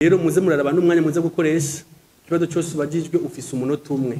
Rero muze muraraba n'umwanya muze gukoresha. Ikibazo cyose ubajijwe ufise umunota umwe.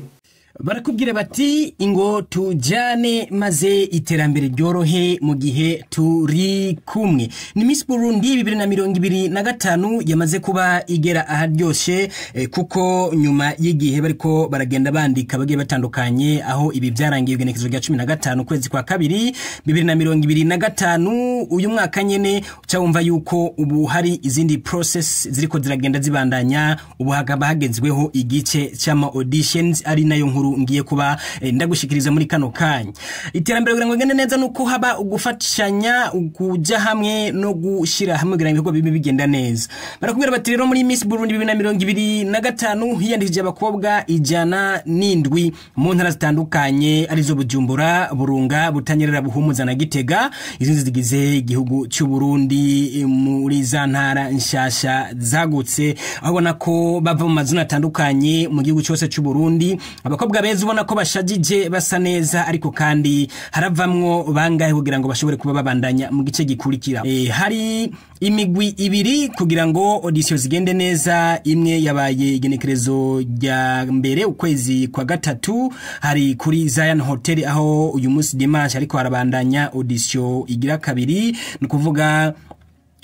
Barakubwira bati ingo tujyane maze iterambere ryorohe mu gihe turi kumwe. Ni Miss Burundi 2025 yamaze kuba igera aharyoshe, kuko nyuma y'igihe bariko baragenda bandika bagiye batandukanye, aho ibi byarangiye igenekerezo rya 15 ukwezi kwa kabiri 2025 uyu mwaka nyene. Uca wumva yuko ubu hari izindi process ziriko ziragenda zibandanya. Ubu hakaba hagezweho igice c'ama auditions, ari nayo nkuru ngiye kuba ndagushikiriza muri kano kanya. Iterambere kugira ngo rigende neza nuko haba ugufatanya, kuja hamwe no gushira hamwe kugira ngo ibikorwa bibe bigenda neza. Barakubwira bati rero muri Miss Burundi 2025 hiyandikishije abakobwa 107 mu ntara zitandukanye, arizo Bujumbura, Burunga, Butanyerera, Buhumuza na Gitega, izindi zigize igihugu cy'u Burundi muri za ntara nshasha zagutse, aho ubona ko bava mu mazina atandukanye mu gihugu cyose cy'u Burundi. Abakobwa beza ubona ko bashajije, basa neza, ariko kandi haravamwo bangahe kugira ngo bashobore kuba babandanya mu gice gikurikira? Hari imigwi ibiri kugira ngo audition zigende neza. Imwe yabaye igenekerezo rya mbere ukwezi kwa gatatu, hari kuri Zion Hotel, aho uyu munsi dimanche ariko harabandanya audition igira kabiri, ni kuvuga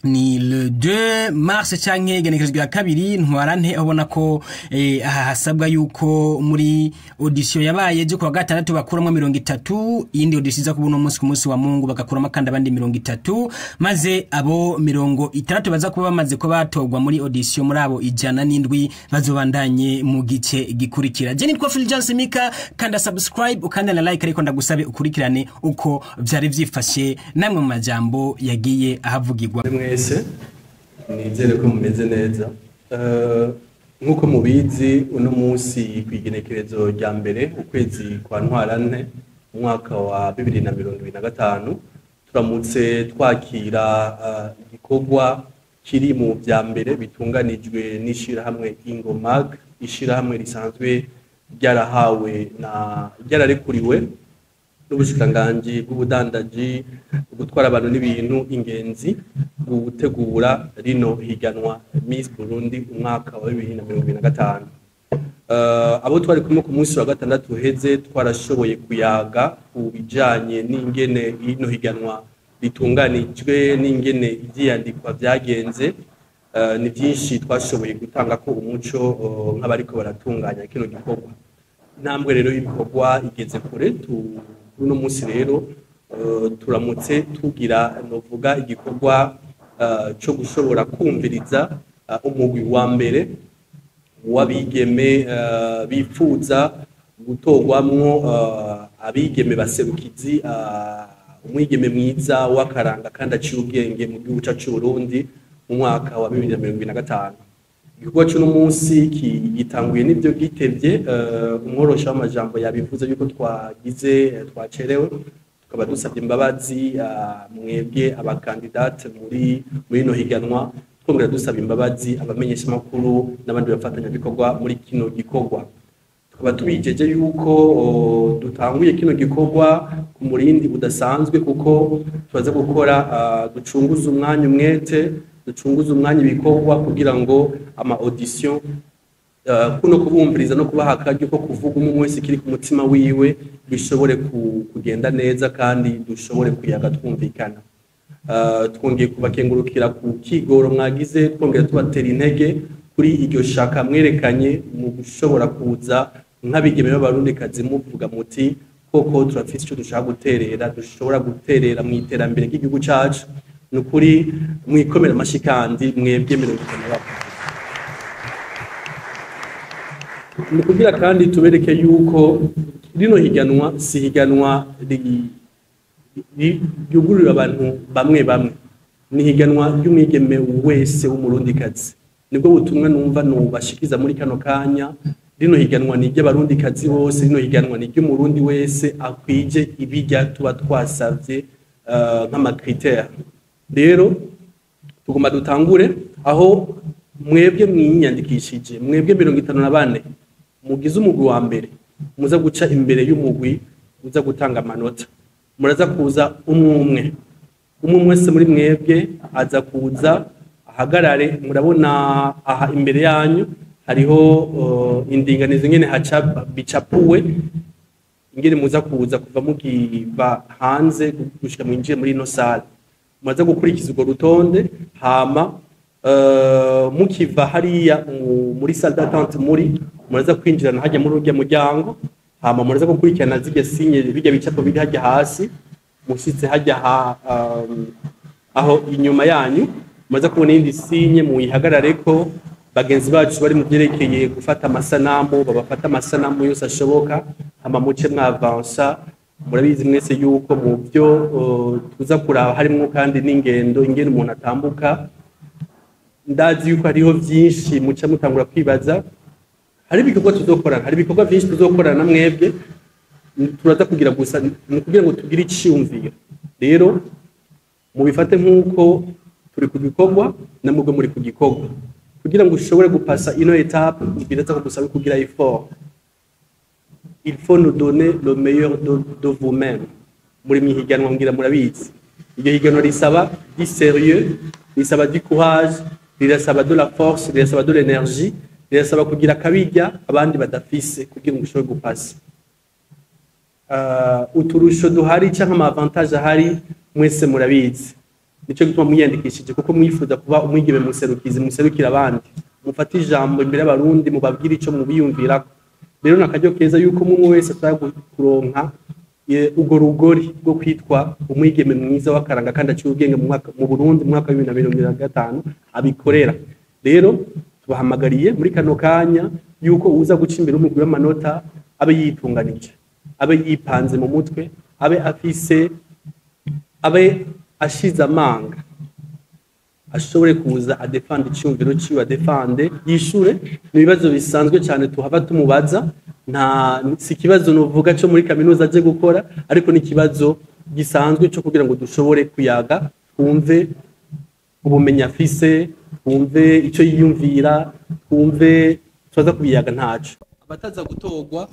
ni le 2 mars canke igenekerezo rya kabiri ntwarante. Ubona ko aha hasabwa yuko muri audition yabaye ejo kuwa gatandatu bakuramo 30, iyindi audition iza kuba uno munsi ku munsi wa Mungu bagakuramo kandi abandi 30, maze abo 60 baza kuba bamaze kuba batorwa muri audition muri abo 107 bazobandanye mu gice gikurikira. Je nitwa Fulgence Mika, kanda subscribe, ukanda na like, ariko ndagusabe ukurikirane uko vyari vyifashe namwe mu majambo yagiye ahavugirwa. Mwese nizere ko mumeze neza. Nk'uko mubizi, uno munsi ku igenekerezo rya mbere ukwezi kwa ntwarante umwaka wa 2025 turamutse twakira igikorwa kiri mu vya mbere bitunganijwe n'ishirahamwe Ingomag, ishirahamwe risanzwe ryarahawe na ryararekuriwe n'ubushikiranganji bw'ubudandaji, gutwara abantu n'ibintu, ingenzi, gutegura rino higanwa Miss Burundi umwaka wa 2025. Abo twari kumwe ku munsi wa gatandatu uheze twarashoboye kuyaga ku bijanye n'ingene rino higanwa ritunganijwe n'ingene ivyiyandikwa vyagenze. Ni byinshi twashoboye gutanga ko umuco nk'abariko baratunganya kino gikorwa. Intambwe rero y'ibikorwa igeze kure. Uno munsi rero turamutse tugira novuga igikorwa cyo gushobora kumviriza umugwi wa mbere w'abigeme bifuza gutorwamwo abigeme baserukizi, umwigeme mwiza w'akaranga kandi aciye ubwenge mu gihugu cyacu Burundi mu mwaka wa 2025. Igikorwa cy'uno munsi gitanguye n'ibyo gitevye. Umworosha w'amajambo yabivuze yuko twagize twacerewe, tukaba dusabye imbabazi mwebwe abakandidate muri ino higanwa, twongera dusaba imbabazi abamenyeshamakuru n'abandi bafatanyabikorwa muri kino gikorwa. Tukaba tubijeje yuko dutanguye kino gikorwa ku murindi udasanzwe, kuko tubaze gukora ducunguza umwanya umwete, ducunguza umwanya ibikorwa kugira ngo ama audition kuno kubumviriza no kubaha akaryo ko kuvuga umwe wese kiri ku mutima wiwe bishobore kugenda neza kandi dushobore kuyaga twumvikana. Twongeye kubakengurukira ku kigoro mwagize, twongera tubatera intege kuri iryo shaka mwerekanye mu gushobora kuza nk'abigeme b'abarundikazi muvuga muti koko turafise icyo dushaka guterera, dushobora guterera mu iterambere ry'igihugu cacu. Ni ukuri mwikomera amashyi kandi mwebwe 54. Ni kugira kandi tubereke yuko rino higanwa si higanwa ryugururira abantu bamwe bamwe, ni higanwa ry'umwigeme wese w'umurundikazi. Nibwo butumwa numva nubashikiza muri kano kanya. Rino higanwa ni iry'abarundikazi bose, rino higanwa ni iry'umurundi wese akwije ibijya tuba twasavye nk'ama critères. Rero tugomba dutangure aho mwebwe mwiyandikishije, mwebwe 54 mugize umugwi wa mbere muza guca imbere y'umugwi uza gutanga amanota. Muraza kuza umwe umwe, umwe wese muri mwebwe aza kuza. Ahagarare, murabona aha imbere yanyu hariho indinganizo ingene haca bicapuwe, ingene muza kuza kuva mugiva hanze gushika mwinjire muri ino salle. Mumaze gukurikiza urwo rutonde, hama mukiva hariya muri salle d'attente, muri muraza kwinjirana hajya muri urya muryango, hama muraza gukurikirana zirya signe, bijya bicapo biri hajya hasi. Mushitse hajya aho inyuma yanyu mumaze kubona iyindi signe, muyihagarareko. Bagenzi bacu bari mu byerekeye gufata amasanamu babafata amasanamu yose ashoboka, hama muce mwavansa. Murabizi mwese yuko mu byo tuza kuraba harimwo kandi n'ingendo, ingene umuntu atambuka. Ndazi yuko hariho byinshi muca mutangura kwibaza. Hari ibikorwa tuzokorana, hari ibikorwa byinshi tuzokorana na mwebwe. Turaza kugira gusa ni kugira ngo tugire iciyumviro. Rero mubifate nk'uko turi ku gikorwa, namubwo muri ku gikorwa. Kugira ngo ushobore gupasa ino étape, biraza kugusaba kugira effort. Il faut nous donner le meilleur de vous-même. Muri mwihiganwa, ngira murabizi, iryo higanwa risaba du sérieux, risaba du courage, rirasaba de la force, rirasaba de l'énergie, rirasaba kugira akabirya abandi badafise kugira ngo ushobore gupasa. Uturusho duhari canke ama avantage ahari mwese murabizi. Nico gituma mwiyandikishije, kuko mwifuza kuba umwigeme muserukizi, muserukira abandi, mufate ijambo imbere y'Abarundi, mubabwire ico mubiyumvirako. Rero nakaryo keza yuko umwe wese ashobora kuronka urwo rugori rwo kwitwa umwigeme mwiza w'akaranga kandi aciye ubwenge mu mwaka mu Burundi mu mwaka wa 2025 abikorera. Rero tubahamagariye muri kano kanya yuko uza guca imbere umugwi w'amanota abe yitunganije, abe yipanze mu mutwe, abe afise, abe ashize amanga, ashobore kuza adefande icyumviro ciwe, adefande, yishure. Ni ibibazo bisanzwe cyane tuhava tumubaza. Nta si ikibazo novuga cyo muri kaminuza aje gukora, ariko ni ikibazo gisanzwe cyo kugira ngo dushobore kuyaga, twumve ubumenyi afise, twumve icyo yiyumvira, twumve tubaza kubiyaga. Ntaco abataza gutorwa,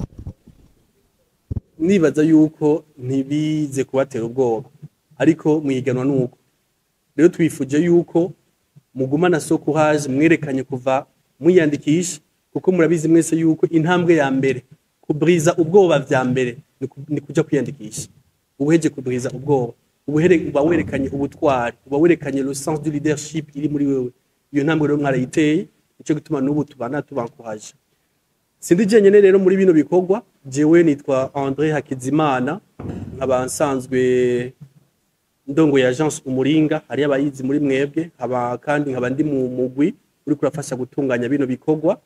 nibaza yuko ntibize kubatera ubwoba, ariko mwiganwa nuko rero twifuje yuko mugumana ce courage mwerekanye kuva mwiyandikisha, kuko murabizi mwese yuko intambwe ya mbere kubriza ubwoba vya mbere ni kuja kwiyandikisha. Ubuheje kubriza ubwoba, ubuhere uba werekanye ubutwari, uba werekanye le sens du leadership iri muri wewe. Iyo ntambwe rero mwarayiteye, nico gituma n'ubu tubana tubankuhaje. Sindi jenyene rero muri bino bikorwa. Jewe nitwa André Hakizimana, nkaba nsanzwe ndongo ya agence Umuringa, hari abayizi muri mwebwe, haba kandi nkaba ndi mu mugwi uri kurafasha gutunganya bino bikorwa.